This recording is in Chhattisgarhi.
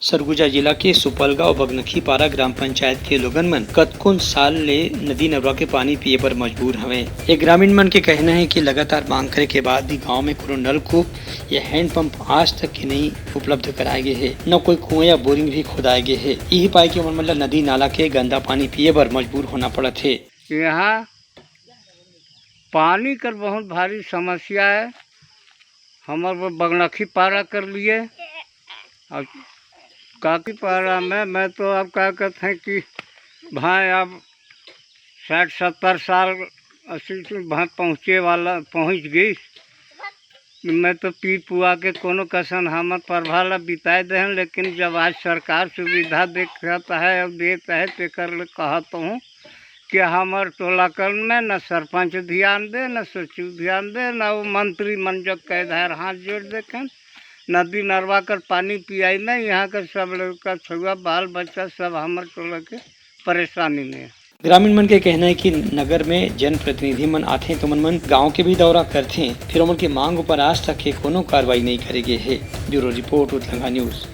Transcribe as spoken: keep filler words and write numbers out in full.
सरगुजा जिला के सुपलगा अउ बगनखीपारा ग्राम पंचायत के लोगन मन कतकोन साल ले नदी नरवा के पानी पिए बर मजबूर हवंय। ये ग्रामीण मन के कहना हे कि लगातार मांग करे के बाद भी गांव में कोनो नलकूप या हैंडपंप आज तक के नइ उपलब्ध कराए गे हे, न कोई कुआं या बोरिंग भी खोदाए गे हे। इही पाय के ओमन मन ल नदी नाला के गंदा पानी पिए बर मजबूर होना पड़त हे। यहाँ पानी कर बहुत भारी समस्या है। हमर वो बगनखीपारा कर लिए और काकीपारा में मैं तो अब का कहते हैं कि भाई अब साठ सत्तर साल अस्सी से भाई पहुँचे वाला पहुँच गई। मैं तो पी पुआ के कोनो कसन हमर प्रभा ला बिताए देहन, लेकिन जब आज सरकार सुविधा देखत है और देत है, तेकर ले कहत हूँ कि हमर टोला कर में न सरपंच ध्यान दे, न सचिव ध्यान दे, न वो मंत्री मन जग के इधर हाथ जोड़ देखें, नदी नरवा कर पानी पियाई में यहाँ कर सब लड़का छुआ बाल बच्चा सब हमर टोला के परेशानी में। ग्रामीण मन के कहना है कि नगर में जनप्रतिनिधि मन आथे तो मन मन गांव के भी दौरा करथे, फिर ओमन के मांग पर आज तक के कोनो कार्रवाई नहीं करे गे हे। Bureau report, Utlanga news.